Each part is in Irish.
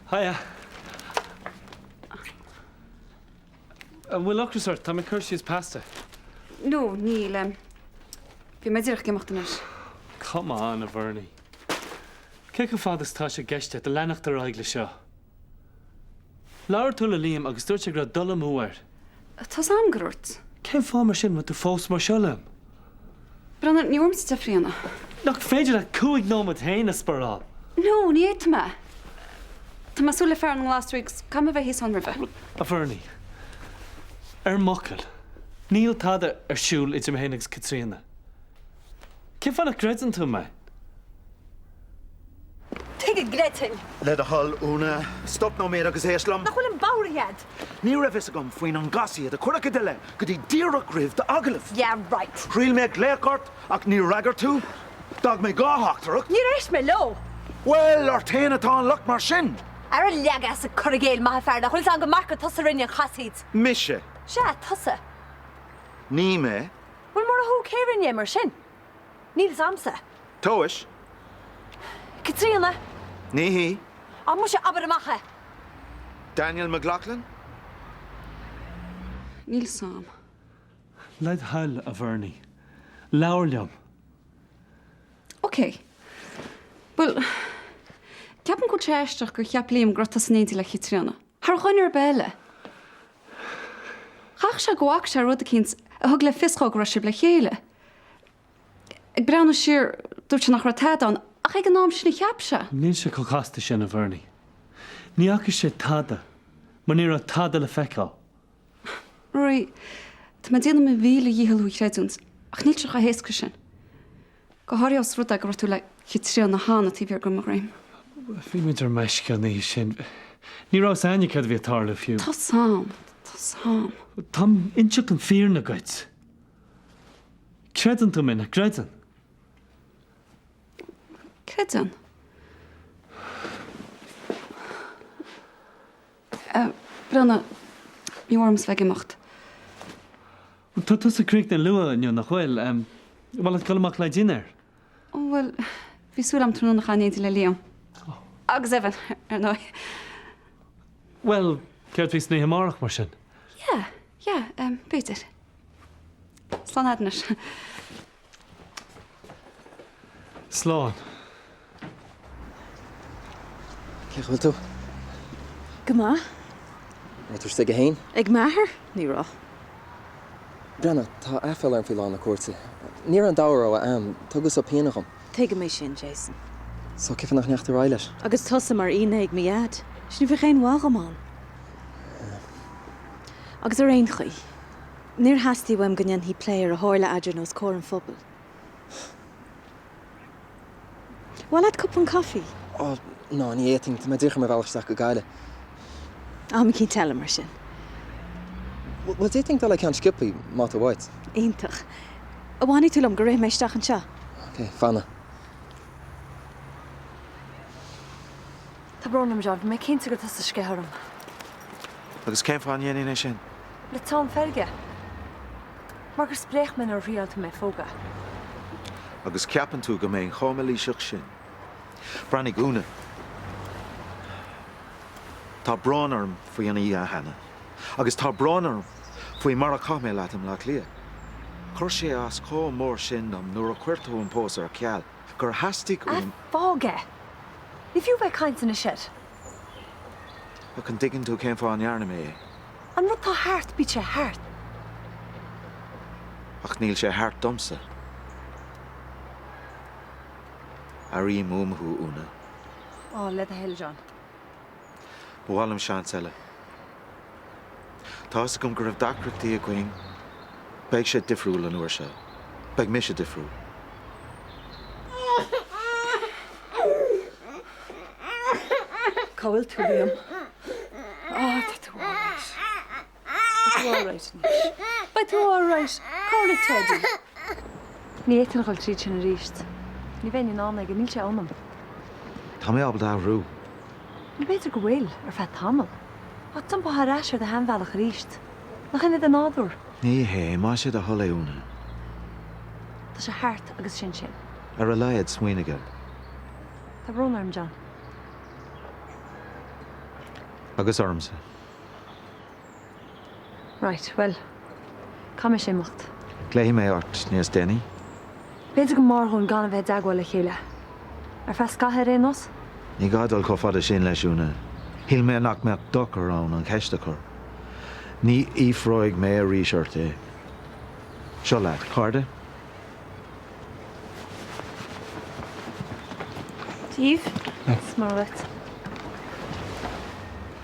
Hiya. An bhfuil ocras ort? Tá mé ag cur síos pasta. No, níl. Bhí mé díreach ag imeacht anois. Come on, a Bhernie. Cé chomh fada is atá sé i gceist agat leanacht ar aghaidh le seo? Labhair tú le Liam agus dúirt sé go raibh dul amú air. Tá's a'm gur dhúirt. Cén fáth mar sin bhfuil tú fós mar seo liom? Breathnaigh, ní bhfuair mise deifir a dhéanamh. Nach féidir leat 5 nóiméad féin a spáráil? No, ní fhéadfaidh mé. Tá mé ag súil le fear na nglasraí agus caithfidh mé a bheith thíos ann roimhe. A Bhernie, ar m'fhocal, níl tada ar siúl idir mé féin agus Caitríona. Cén fáth nach gcreideann tú mé? Tuige go gcreidfinn? Le do thoil, Úna, stop nóiméad agus éist liom. Nach bhfuilim bodhar, a Dhaid? Ní raibh fhios agam faoin an gcasaoid a cuireadh i do leith go dtí díreach roimh d'agallamh. Yeah, right. Thriail mé glaoch ort ach níor fhreagair tú. D'fhág mé dha theachtaireacht. Níor éist mé leo. Bhuel, ort féin atá an locht mar sin. Ara leag as ag cur i gcéill, maith an fear, nach bhfuil fhios agam go maith gur tusa a rinne an chasaoid. Mise? Sea, tusa. Ní mé. Bhuel, mura thú, cé a rinne é mar sin? Níl fhios a'msa. Tomhais. Caitríona. Ní hí. Á muise, abair amach é! Daniel McLaughlin? Níl fhios a'm. Led thoil, a Bhernie. Labhair liom. Ok. Bhuel, ceapaim go bhfuil sé aisteach gur cheap Liam go raibh tusa in éindí le Caitríona. Thar dhuine ar bith eile. Chaithfeadh sé go bhfaca sé rud eicínt a thug le fios dhó go raibh sibh le chéile. Ag breathnú siar, dúirt sé nach raibh tada ann, ach ag an am sin a cheap sé. Níl sé chomh casta sin, a Bhernie. Ní fhaca sé tada, mar ní raibh tada le feiceáil. Rory, tá mé ag déanamh mo mhíle dhícheall thú a chreidiúint, ach níl sé chomh héasca sin. Go háirithe os rud é go raibh tú le Caitríona cheana taobh thiar de mo dhroim. Bhí muid ar meisce an oíche sin. Ní raibh fhios a'inne céard a bhí ag tarlú fiú. Tá's a'm, tá's a'm. Táim ag inseacht an fírinne dhuit. Creideann tú mé, nach gcreideann? Creideann. Breathnaigh, ní mór domsa bheith ag imeacht. Tá tusa críochnaithe luath inniu, nach bhfuil? An mhaith leat dul amach le dinnéar? Ó, bhuel, bhí súil agam tráthnóna a chaitheamh in éindí le Liam. Agus Evan, ar ndóigh. Bhuel, céard faoi san oíche amárach, mar sin? Yeah, yeah, b'fhéidir. Slán a'd anois. Slán. Cén chaoi a bhfuil tú? Go maith. An raibh tú istigh aige féin? Ag m'athair? Ní raibh. Breathnaigh, tá aiféala orm faoi lá na cúirte. Ní raibh an dogha rogha a'm, tugadh subpoena dhom. Tuigim é sin, Jason. So, cén fáth nach ndeachaigh tú ar aghaidh leis? Agus tusa mar fhinné ag mo dhaid. Sea, ní bheadh aon mhaith dhom ann. Agus ar aon chaoi, níor theastaigh uaim go ndéanfaí plé ar a tharla eadrainn os comhair an phobail. An mhaith leat cupán caife? Ó, ná, ní fhéadfainn, tá mé díreach ar mo bhealach isteach go Gaillimh. Am eicínt eile, mar sin. Bhuel, d'fhéadfainn dul le ceann sciobthaí, má tá uait. Iontach. An bhfanfaidh tú liom go rithfidh mé isteach anseo? Ok, fanfaidh. Tá brón orm, John. Bhí mé cinnte gur tusa a sceith orm. Agus cén fáth a ndéanfainn é sin? Le teann feirge. Mar gur spléach mé nuair a thriail tú mé a phógadh. Agus ceapann tú go mbeinn chomh mailíseach sin? Breathnaigh, Úna. Tá brón orm faoi an oíche cheana. Agus tá brón orm faoi mar a chaith mé leat i mBleá Cliath. Chuir sé as chomh mór sin dom nuair a chuir tú an pósadh ar ceal gur theastaigh uaim. Ah, fág é! Ní fiú bheith ag caint anois air. Ach an dtuigeann tú cén fáth a ndearna mé é? An rud tá thart, bíodh sé thart. Ach níl sé thart domsa. Airím uaim thú, Úna. Á, le do thoil, John. Ba mhaith liom seans eile. Tá fhios agam go raibh deacrachtaí againn. Beidh sé difriúil an uair seo. Beidh mise difriúil. Cá bhfuil tú, Liam? Á, tá tú alright. Tá tú alright anois. Beidh tú alright. Cá bhfuil Teddy? Ní fhéadfainn a dhul tríd sin arís. Ní bheinn in ann aige, níl sé ionam. Tá mé ábalta athrú. Bhuel, b'fhéidir go bhfuil, ar feadh tamaill. Ach d'iompófá ar ais ar do sheanbhealach arís. Nach in é do nádúr? Ní hé, más é do thoil é, Úna. Tá sé thart agus sin sin. Ar a laghad, smaoinigh air. Tá brón orm, John. Agus ormsa. Right, bhuel, caithfidh mise imeacht. Glaofaidh mé ort níos déanaí. B'fhéidir go mb'fhearr dhúinn gan a bheith i dteagmháil le chéile. Ar feadh scaithimh ar aon nós? Ní gá dul chomh fada sin leis, Úna. Shíl mé nach mbeadh dochar ann an cheist a chur. Ní fhiafróidh mé arís ort é. Seo leat, cárta. Dia dhaoibh. Is maith leat.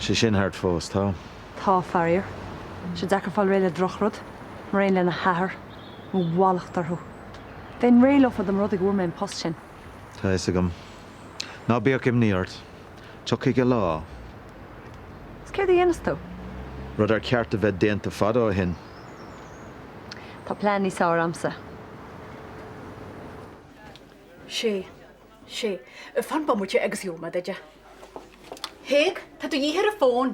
Sé sin thart fós, tá? Tá, faraor. Tá sé deacair fáil réidh le drochrud, mar aon lena hathair. Mo mhallacht orthu. Bheinn réidh leofa dá mba rud é go bhfuair mé an post sin. Tá fhios agam. Ná bíodh imní ort. Tiocfaidh a lá. Is céard a dhéanfas tú? Rud ar cheart a bheith déanta fada ó shin. Tá plean níos fearr a'msa. Sé. Sé. Fan bomaite agus gheobhaidh mé duit é. Thaidhg, tá tú de dhíth ar an bhfón.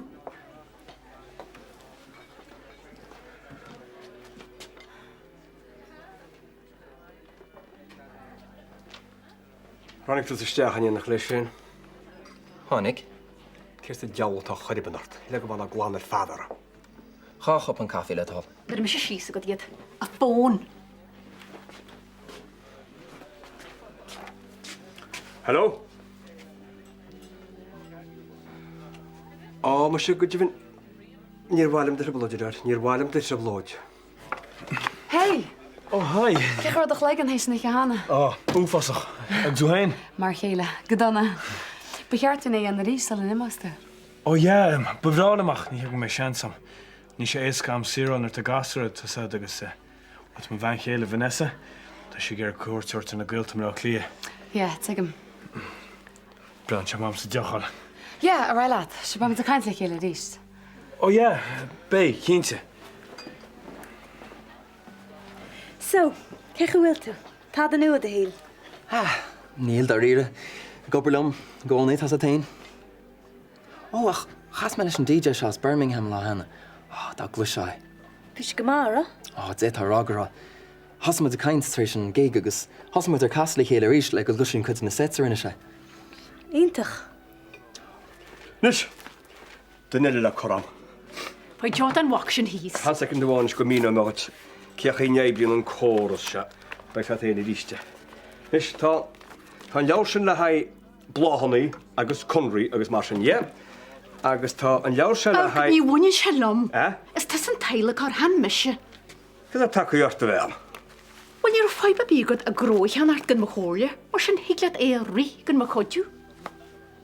Tháinig tusa isteach in éineacht leis sin. Tháinig. Céard sa diabhal atá chor ar bun ort? Le go bhfana glan ar fad orthu. Dhá chupán caife le do thoil. Cuirfidh mise síos agat iad. A fón! Hello? Á, muise, go deimhin, níor mhaith liom do thrioblóid, a dear, níor mhaith liom do thrioblóid. Hey! Oh, hi! Cén chaoi a raibh do chloigeann théis an oíche cheana? Ó, uafásach. Agus tú féin? Mar a chéile. Go dona. Ba cheart dúinn é a dhéanamh arís sula n-imeos tú. Ó, yeah, ba bhreá liom ach ní thugann mé seans dom. Níl sé éasca am saor a fháil nuair atá gasúir agat, tá 's a'd, agus eh, bhuel, tá mo bhean chéile Vanessa, tá sí ag iarraidh cuairt a thabhairt ar na gaolta i mBleá Cliath. Yeah, tuigim. Breathnaíonn sé m'amsa deoch a fháil. Yeah, ar aghaidh leat. Sure beimid ag caint le chéile arís. Oh yeah, beidh, cinnte. So, cén chaoi a bhfuil tú? Tada nua i do shaol? Ah, níl, dáiríre. Ag obair liom i gcónaí, tá 's a't fhéin. Ó, ach chas mé leis an DJ seo as Birmingham an lá cheana. Ó, dá gcloisfeá é. Bhí sé go maith, an raibh? Ó, d'fhéadfá a rá go raibh. Thosaigh muid ag caint tar éis an gig agus thosaigh muid ar casadh le chéile arís le go gcloisfinn cuid de na sets a rinne sé. Iontach. Anois, duine eile le cur ann. Pointeoidh an mhac sin thíos. Fan soicind amháin anois go míneoidh mé dhuit cén chaoi a n-oibríonn an córas seo. Beidh 's a't fhéin arís. Anois, tá, tá an leabhar sin le haghaidh bláthanna agus conraí agus mar sin dhe. Agus tá an leabhar seo le haghaidh. Ní bhaineann sé liom. Eh? Is tusa an t-adhlacóir, chan mise. Cad atá tagtha ort, a bhean? Bhuel, ní raibh fadhb ar bith agat an gnó a cheannacht gan mo chomhairle, mar sin thig leat é a rith gan mo chuidiú.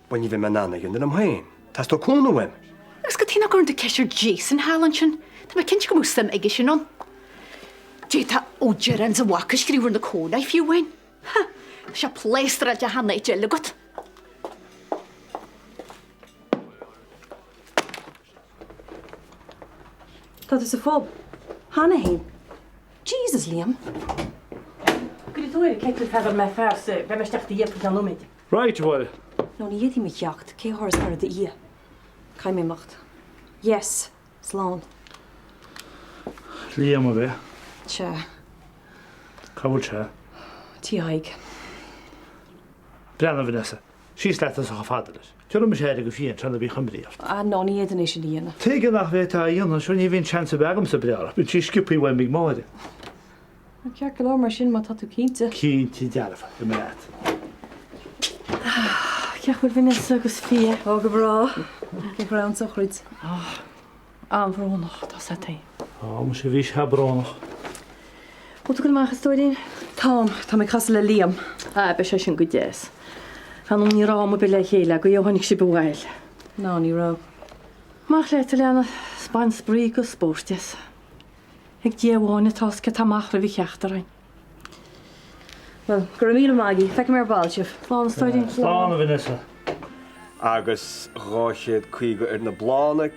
Bhuel, ní bheidh mé in ann é a dhéanamh liom féin. Teastóidh cúnamh uaim. Agus cad chuige nach gcuireann tú ceist ar Jason thall ansin? Tá mé cinnte go mbeadh suim aigesean ann. D'fhéadfá Ó Direáin 's a mhac a scríobh ar na comhlaí fiú amháin. Ha! Tá sé pléastrailte achan áit eile agat. Tá tú sa phub. Cheana féin. Jesus, Liam. Cuirfidh tú ar an kettle feadh mé fear sa bheidh mé isteach do dhiaidh faoi cheann nóiméid. Right, bhuel. No, ní fhéadfainn mo theacht, cé a thabharfas aire do Fhia? Caithfidh mé imeacht. Yes. Slán. Liam, ab ea? Sea. Cá bhfuil sé? Tigh Thaidhg. Breathnaigh, Vanessa. Síos leat as chomh fada leis. Tabharfaidh mise aire go fiáin, tráth ná bí choimrí ort. Ah, no, ní fhéadfainn é sin a dhéanamh. Tuige nach bhféadfá a dhéanamh? Sure ní bhíonn seans ar bith agamsa breith orthu. Bíonn sí sciobtha uaim ag Máire. Bhuel, ceart go leor mar sin, má tá tú cinnte. Cinnte dearfa, imigh leat. Ah, cén chaoi a bhfuil Vanessa agus Fia? Ó, go breá. Cén chaoi a raibh an tsochraid? Ah, an-bhrónach, tá 's a't fhéin. Á, muise bhí sé brónach. Bhfuil tú ag goil amach, a stóirín? Táim. Tá mé ag casadh le Liam. Ah, beidh sé sin go deas. Ar ndóigh ní raibh am ar bith le chéile agaibh ó tháinig sibh abhaile. Ná, ní raibh. Amach leat, a leana, 's bain spraoi agus spóirt as. Ag Dia amháin atá 'fhios céard tá amach roimh cheachtar againn. Bhuel, go raibh míle maith agaibh. Feicfidh mé ar ball sibh. Slán, a stóirín. Slán, a Vanessa. Agus 250 ar na bláthanna,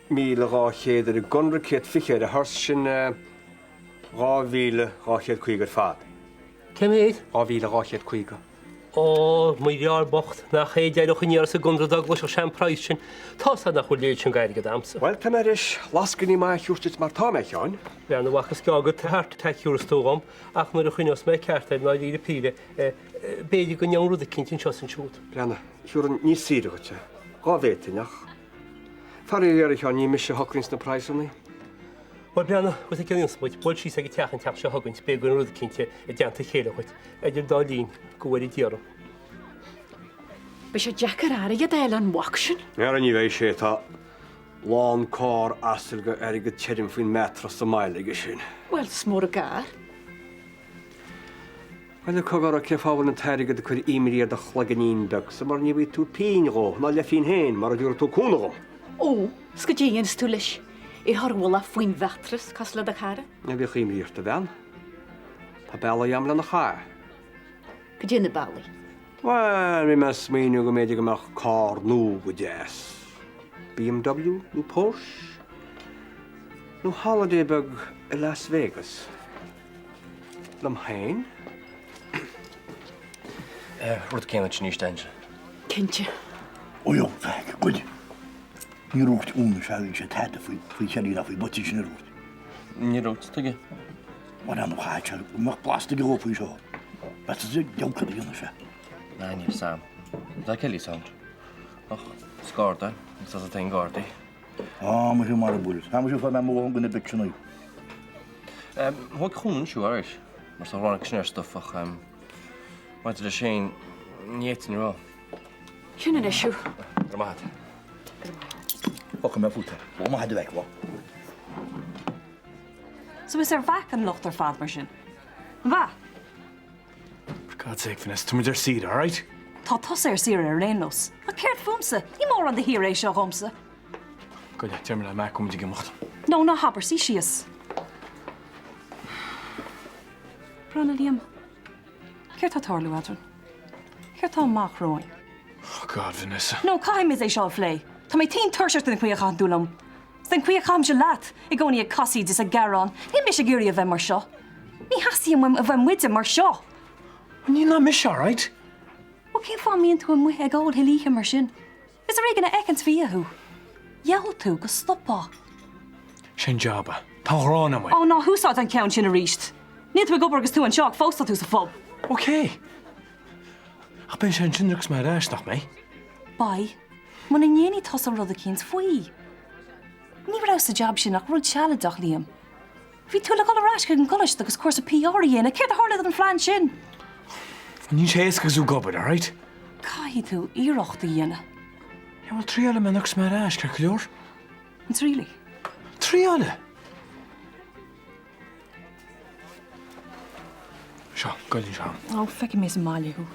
1,200 ar an gconradh, 120 ar an thuras, sin 2,250 ar fad. Cé mhéad? 2,250. Ó, mo fhear bocht, nach é a d'éireodh aniar as an gconradh dá gcloisfeadh sé an praghas sin. Tá's a'd nach bhfuil oiread sin d'airgead a'msa. Bhuel, tá mé tar éis lascainí maith a thabhairt duit mar tá mé, a Sheáin. Bhean a mhac, is gearr gur heart attack thiúrfas tú dhom, ach nuair a choinneos mé ceart air, ndáiríre píre, b'fhéidir go ndéanfainn rud eicínt anseo is ansiúd. Breathnaigh, thiúrfainn níos saoire dhuit é, dhá bhféadfainn, ach. Faraor, a Sheáin, ní mise a shocraíonns na praghsanna. Bhuel, breathnaigh, bhfuil tú ag iarraidh muid, buail síos ag an teach an tseachtain seo chugainn, beidh againn rud eicínt i dteannta a chéile dhuit, idir an dá linn, go bhfóire Dia orainn. Beidh sé deacair airgead a fháil ón bhoc sin. Ara ní bheidh sé, tá lán carr asail de airgead tirim faoin mattress sa mbaile aige sin. Bhuel, is mór an gar. Bhuel, cogar, cén fáth a bhfuil an t-airgead ag cur imní ar do chloiginnín beagsa mar ní bhfaighidh tú pingin dhó, ná leathphingin féin, mara dtabharfaidh tú cúnamh dhom. Ó, 's goidé a dhéanfas tú leis, é a chur i bhfolach faoin mhattress, cosúil le do chara? Ná bíodh imní ort, a bhean. Tá bealaí a'm lena chaith. Goidé na bealaí. Bhuel, bhí mé ag smaoineamh go mb'fhéidir go mbeadh carr nua go deas. BMW nó Porsche? Nó holiday beag i Las Vegas? Liom féin? Rud céanna anois, Angela. Cinnte. Ó jó, feck, goid. Ní raibh ionadh sé tada faoi Kelly ná faoi bhutter sin a rud. Ní raibh, tuige? Mar an chaith sé go mbeadh blasta aige dhó faoi seo. Meas tú cad a dhéanfaidh sé? Ná níl Sam. Tá Kelly sound. Ach is garda agus tá sa gardaí. Á, muise mar a bhfuil. Tá muise fá mé mo dhóthain de na bitseanna. Thóg chúnamh anseo arís, mar tá ráinig sin ar stuif ach maidir leis féin, ní fhéadfainn a rá. Sin anois thú. Go raibh maith agat. Fágfaidh mé fút é. Lá maith a bheidh, lá. So is ar Mhac an locht ar fad mar sin. An ea? For God's sake, Vanessa, tá muid ar saoire, alright? Tá tusa ar saoire ar aon nós. Ach céard fúmsa? Ní mórán de shaoire é seo dhomsa. Goile, deir mé le Mac go bhfuil muid ag imeacht. No, ná habair, suigh síos. Breathnaigh, Liam. Céard tá ag tarlú eadrainn? Céard tá amach romhainn? Oh God, Vanessa. No, caithfimid é seo a phlé. Tá mé tinn tuirseach den chaoi a chaitheann tú liom. 'S den chaoi a chaithimse leat, i gcónaí ag casaoid is ag gearán. Níl mise ag iarraidh a bheith mar seo. Ní theastaíonn uaim a bheith muide mar seo. Ní ná mise, alright? Bhuel, cén fáth a mbíonn tú amuigh ag ól chuile oíche mar sin? Is ar éigean a fheiceanns fia thú. Gheall tú go stopfá. Sin job é. Tá an ghráin amuigh. Ó, ná húsáid an ceann sin aríst. Níl tú ag obair agus tú anseo ach fós tá tú sa phub. Ok. Ach beidh sé ansin agus mé ar ais, nach mbeidh? Beidh. Muna ndéanfaidh tusa rud eicínt faoi. Ní raibh sa jab sin ach rud sealadach, Liam. Bhí tú le dhul ar ais chuig an gcoláiste agus cúrsa PR a dhéanamh, céard a tharla don phlean sin? Níl sé éasca agus tú ag obair, alright? Caithfidh tú iarracht a dhéanamh. Yeah, bhuel, triailfidh mé agus mé ar ais, ceart go leor? An dtriailfidh? Triailfidh! Seo, goil anseo. Ó, feicfidh mé sa mbaile thú.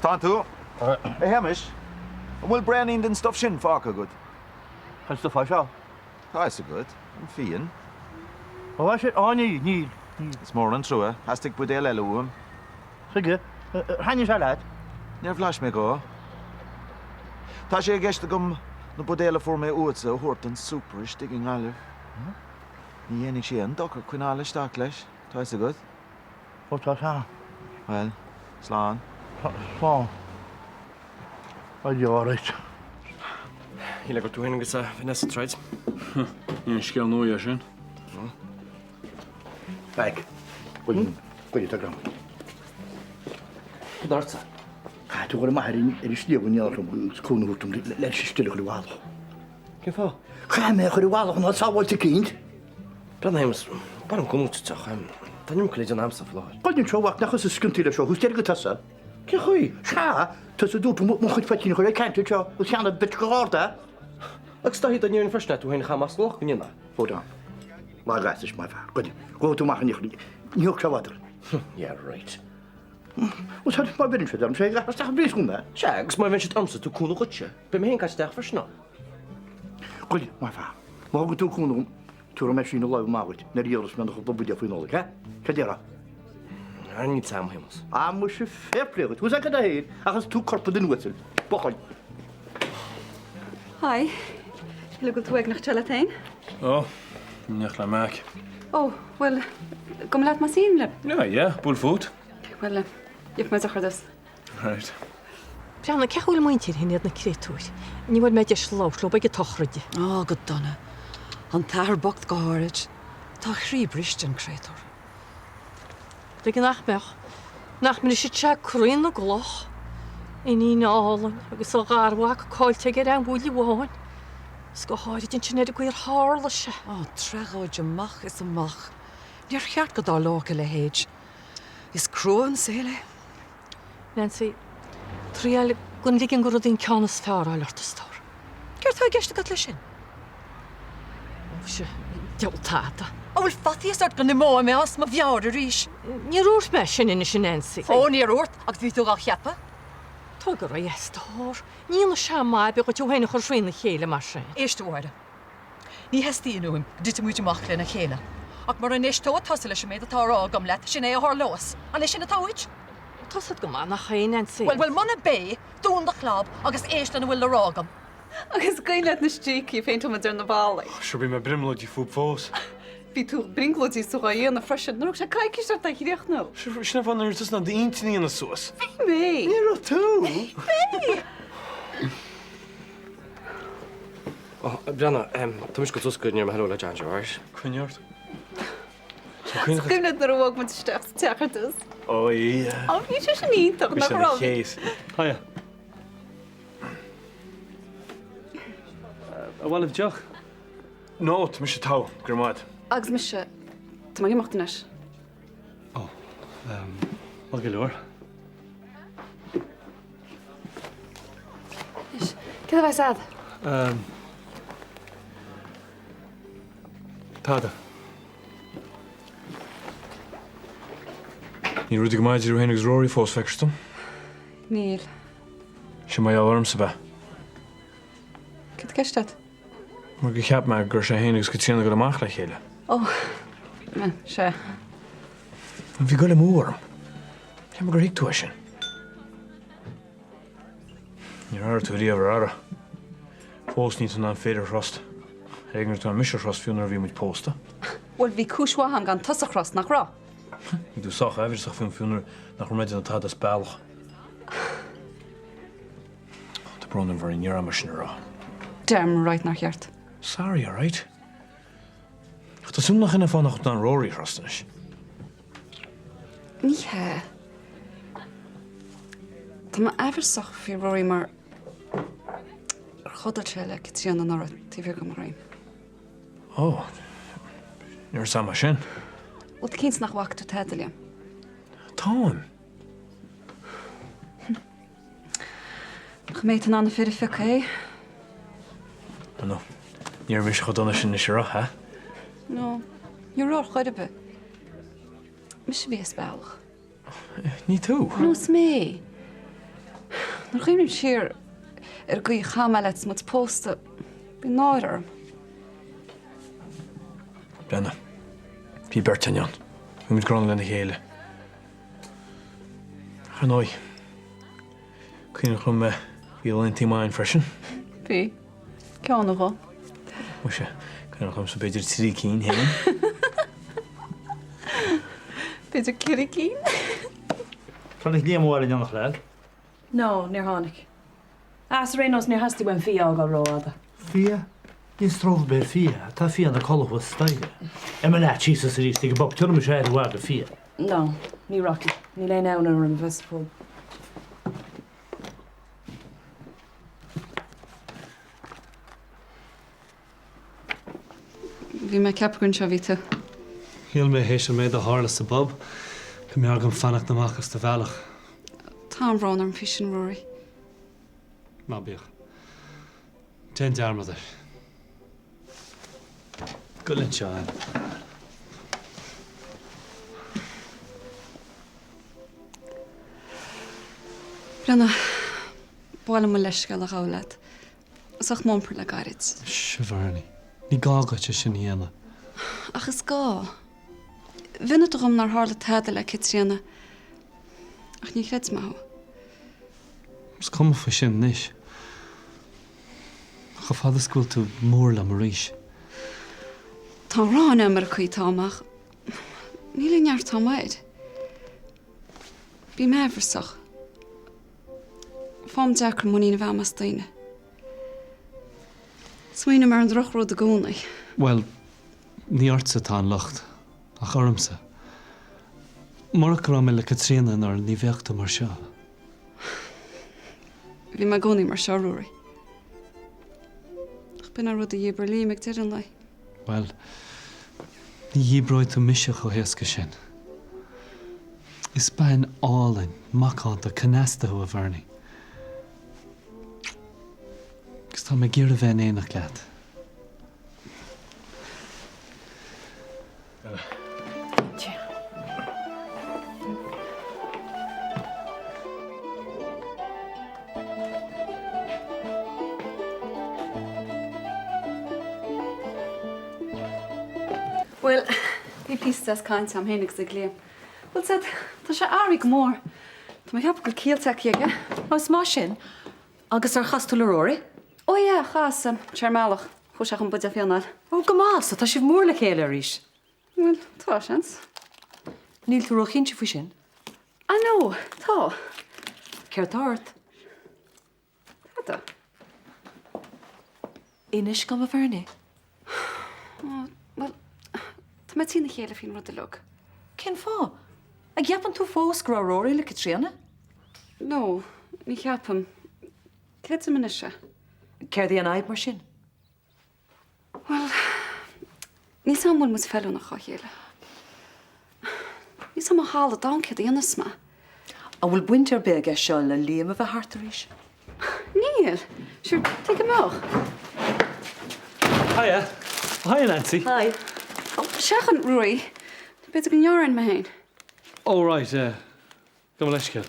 is tánn tú? A Shéamais, an bhfuil braonín den stuif sin fágtha agat? Cén stuif é seo? Tá fhios agat, an fíon. Ó, é sin, á níl, níl, níl. Is mór an trua, theastaigh buidéal eile uaim. Tuige, ar thaitnigh sé leat? Níor bhlais mé dhó. Tá sé i gceist agam na buidéil a fuair mé uatsa a thabhairt don super istigh i nGaillimh. Ní dhéanfaidh sé aon dochar coinneáil isteach leis, tá fhios agat. Ó tá sea. Bhuel, slán. Slán. Adhia alright. Shíl mé go raibh tú féin agus Vanessa ag troid. Ní haon scéal nua é sin. Mike, bhuel, bhuel, tá gram. Cad ortsa? Caithfidh tú a dhul amach ar an sliabh in éineacht liom agus cúnamh a thabhairt dom leis an still a chur i bhfalach. Cén fáth? Caithfidh mé a chur i bhfalach in áit sábháilte eicínt. Breathnaigh a Shéamais, ba mhaith liom cúnamh a thabhairt ach tá an iomarca le déanamh a'msa faoi láthair. Goid anseo, a mhac, nach thusa is ciontaí leis seo, thuas deireadh go tusa. Cén chaoi? Sea, tusa a dúirt mo chuid poitín a chur ar ceant anseo, os cionn an bheirt gharda. Agus Dáithí, dá ndéarfainn freisin é, tú féin a chaith amach as an loch go ndéanfá. Hold on. Lag as my fear. Goid, gabhfaidh tú amach in íochtar. Ní thógfaidh sé i bhfad ort. Yeah, right. Bhuel, tá, má bheireann siad orm, sé, isteach i bpríosún mé. Sea, agus má bheireann siad ormsa, tú cúnamh dhuitse. Beidh mé féin caite isteach freisin ann. Goid, my fear. Má thugann tú cúnamh dom, tabharfaidh mé síneadh láimhe maith dhuit nuair a dhíolfas mé na cúpla buidéal faoi Nollaig, he? Cad déarfá? Níl a fhios a'm, a Shéamais. Ah, muise, fair play dhuit. Bhuel, cad é féin, ach is tú corp an duine uasail. Buachaill. Hi. Shíl mé go bhfuil tú uaigneach anseo leat féin? Ó, in éineacht le Mac. Ó, bhuel, gabhfaidh mé leat más aoibhinn leat. Yeah, yeah, buail fút. Bhuel, gheobhaidh mé deoch ar dtús. Right. Breathnaigh, cén chaoi a bhfuil a muintir féin iad na créatúir. Ní bhfuair mé deis labhairt leo ag an tsochraid. Á, go dona. An t-athair bocht go háirid. Tá a chroí briste, an créatúr. Tuige nach mbeadh? Nach mbrisfeadh sé croí na gcloch? Iníon álainn agus a gharmhac caillte aige ar aon bhuille amháin. Is go háirid ansin ar an gcaoi ar tharla sé. Á, tragóid amach is amach. Níor cheart go dtarlódh a leithéid. Is crua an saol é. Nancy, triail gan ligean do rudaí an ceann is fearr a fháil ort, a stór. Céard tá i gceist agat leis sin? Ó, mhuise, diabhal tada. An bhfuil faitíos ort go n-imeoidh mé as mo mheabhair arís? Níor dhúirt mé sin anois, a Nancy. Ó, níor dhúirt, agus bhí tú dhá cheapadh. Tóg ar aghaidh, a stór. Ní dhéanfaidh sé maith ar bith dhuit thú féin a chur thrína chéile mar sin. Éist, a Mháire. Ní theastaíonn uaim go dtitfidh muid amach lena chéile. Ach mura n-éisteoidh tusa leis an méid atá á rá agam leat, sin é a tharlós. An é sin atá uait? Tá a fhios agat go maith nach é, Nancy. Bhuel, bhuel, muna b'é, dún do chlab agus éist lena bhfuil le rá agam. Agus an cuimhin leat na stríocaí a phéinteáil muid ar na ballaí. Sure bhí mé brionglóidí fúb fós. Bhí tú brionglóidí is tú dhá dhéanamh freisin. Ní raibh sé coicís ort é a chríochnú. Sin an fáth nach raibh tusa in ann d'intinn a dhéanamh suas. Bhí mé! Ní raibh tú! Bhí! Ó, breathnaigh, tá mise ag dul suas go ndéarfaidh mé hello le John Joe, alright? Coinnigh ort. Is cuimhin leat nuair a bhog muid isteach sa teach ar dtús? Ó, yeah. Ó, bhí sé sin iontach, Bhí nach sé ina raibh? chéas. Hiya. Ar mhaith libh deoch? No, tá mise togha, go raibh maith. Agus mise, tá mé ag imeacht anois. Ó, maith go leor. Anois, céard a bheas a'd? Tada. Níl rudaí go maith idir thú féin agus Rory fós, feictear dom. Níl. Sin mar gheall ormsa, ab ea? Céard atá i gceist agat? Mar gur cheap mé go raibh sé féin agus Caitríona ag dul amach le chéile. Ó, sea. Bhí goil amú orm. Cheap mé gur thuig tú é sin. Níor athraigh tú riamh, ar athraigh? Fós níl tú in ann fir a thrust. Ar éigean go raibh tú in ann mise a thrust fiú nuair a bhí muid pósta. Bhuel, bhí cúis mhaith agam gan tusa a thrust, nach raibh? Bhí tú sách aimhreasach fúm fiú nuair nach raibh mé ag déanamh tada as bealach. Tá brón orm, a Mháirín, ní raibh mé sin a rá. Damn right nár cheart. Sorry, alright? Ach tá súil nach in é an fáth nach bhfuil tú in ann Rory a thrust anois. Ní hea. Tá mé aimhreasach faoi Rory mar gur chodail sé le Caitríona anuraidh taobh thiar de mo dhroim. Ó, ní raibh a fhios a'm é sin. Bhfuil tú cinnte nach bhfaca tú tada, Liam? Táim. Nach mbeidh tú in ann na fir a phiocadh, eh? No, ní raibh mise chomh dona sin anois, an raibh, ha? No, ní raibh ar chor ar bith. Mise a bhí as bealach. Ní tú. No, is mé. Nuair a chuimhním siar ar an gcaoi a chaith mé leat is muid pósta, bíonn náire orm. Breathnaigh. Bhí beirt againn ann. Bhí muid gránna lena chéile. Ar ndóigh, cuimhneach liom bhí laethanta maithe againn freisin. Bhí. Ceann nó dhó. Muise, cuimhneach liomsa b'fhéidir 3 cinn féin. B'fhéidir 4 cinn. Tháinig Liam abhaile in éineacht leat? No, níor tháinig. Is ar aon nós níor theastaigh uaim Fia a fhágáil rófhada. Fia? Níl stró ar bith ar Fia, tá Fia ina codladh thuas staighre. Imigh leat síos is arís ag an bpub, tabharfaidh mise aire mhaith do Fia. No, ní rachaidh. Níl aon fhonn orm a bheith sa phub. Bhí mé ag ceapadh gur anseo a bhí tú. Shíl mé, théis an méid a tharla sa bpub, go mb'fhearr dom fanacht amach as do bhealach. Tá an-bhrón orm faoi sin, Ruairí. Ná bíodh. Déan dearmad air. Gabh anseo, Ann. Breathnaigh, ba mhaith liom mo leithscéal a ghabháil leat. As ucht m'iompar le gairid. Sh, a Bhernie. Ní gá duit é sin a dhéanamh. Ach is gá. Mhionnaigh tú dhom nár tharla tada le Caitríona. Ach ní chreid mé thú. Is cuma faoi sin anois. Chomh fada is go bhfuil tú mór liom arís. Tá an ráin orm ar an gcaoi atá mé ach níl aon neart agam air. Bím aimhreasach. Faighim deacair muinín a bheith agam as daoine. Smaoiním ar an drochrud i gcónaí. Bhuel, ní ortsa atá an locht, ach ormsa. Murach go raibh mé le Caitríona anuraidh ní bheadh tú mar seo. Bhí mé i gcónaí mar seo, Ruairí. Ach b'in an rud a dhíbir Liam ag deireadh an lae. Bhuel, ní dhíbreoidh tú mise chomh héasca sin. Is bean álainn, macánta, cneasta thú, a Bhernie. Agus tá mé ag iarraidh a bheith in éineacht leat. Bhuel, bhí píosa deas cainte agam féin agus ag Liam. Bhuel, said, tá sé athraithe go mór. Tá mé ag ceapadh go bhfuil ciall tagtha aige. Ó, is maith sin. Agus ar chas tú le Rory? Ó yeah, chas. Tá sé ar an mbealach. Chuaigh sé chun buidéal fíona a fháil. Ó, go maith, so tá sibh mór le chéile arís. Bhuel, tá, seans. Níl tú róchinnte faoi sin? Ah no, tá. Céard tá ort? Tada. Inis dom, a Bhernie. Ó, bhuel, tá mé trína chéile faoin rud uilig. Cén fáth? An gceapann tú fós go raibh Rory le Caitríona? No, ní cheapaim. Creidim anois é. Céard í an fhadhb mar sin? Bhuel, níl 's a'm an bhfuil muid feiliúnach dhá chéile. Níl 's a'm ó thalamh domhain céard a dhéanfas mé. An bhfuil baint ar bith aige seo le Liam a bheith thart arís? Níl! Sure, tuige a mbeadh? Hiya. Hiya, Nancy. Hi. Oh, seachain, Ruairí. B'fhéidir go ngearrfainn mé féin. Oh, right, eh, gabh mo leithscéal.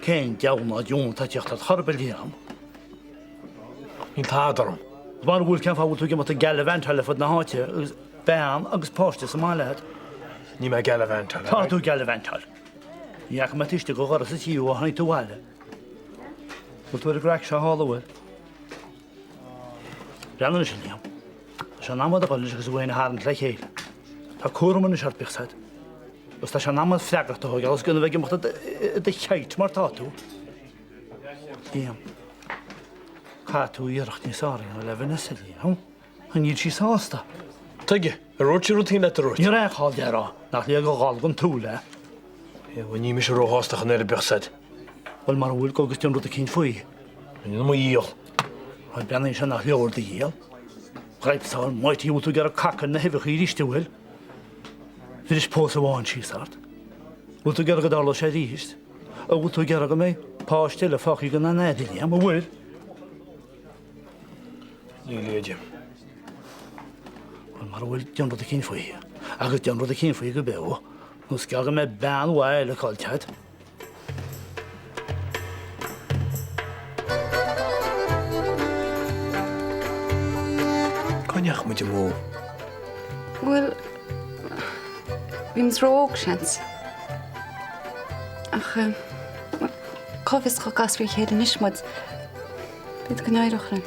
Cén deabhal ná deoin atá ag tíocht ort chor ar bith, Liam? Níl tada orm. Mara bhfuil, cén fáth a bhfuil tú ag imeacht ag gallivantáil ar fud na háite agus bean agus páiste sa mbaile agat? Níl mé ag gallivantáil. Tá tú ag gallivantáil. Ní fhaca mé tú istigh ó dhoras an tí ó tháinig tú abhaile. Bhfuil tú ar an gcraic seo thall, an bhfuil? Breathnaigh anois, a Liam. Tá sé in am a dhul anois agus an mhuin a tharraingt le chéile. Tá cúram anois ort, bíodh 's a'd. Agus tá sé in am freagracht a thógáil agus gan a bheith ag imeacht i do chait mar tá tú. Liam, caithfidh tú iarracht níos fearr a dhéanamh le Vanessa, Liam. Níl sí sásta. Tuige? Ar dhúirt sí rud éicint leat, ar dhúirt? Ní raibh aon chall di a rá nach léir gur dhall don tsúil é. Bhuel, níl mise róshásta chun air, bíodh 's a'd. Bhuel, mara bhfuil, gabh agus déan rud eicínt faoi. Déan mo dhícheall. Bhuel, breathnaigh anseo nach leor do dhícheall. Gripes almighty, bhfuil tú ag iarraidh cac ar na huibheacha arís, an bhfuil? Bhris pósadh amháin síos ort. Bhfuil tú ag iarraidh go dtarlódh sé arís? An bhfuil tú ag iarraidh go mbeidh páiste eile fágtha gan aon aire, Liam, an bhfuil? Níl a Jim. Bhuel, mara bhfuil, déan rud eicínt faoi. Agus déan rud eicínt faoi go beo. Nó is gearr go mbeidh bean mhaith eile caillte agat. Cá ndeachaigh muid amú? Bhuel, bhí muid ró-óg, seans. Ach cá bhfios dá gcasfaí ar a chéile anois muid, b'fhéidir go n-éireodh linn.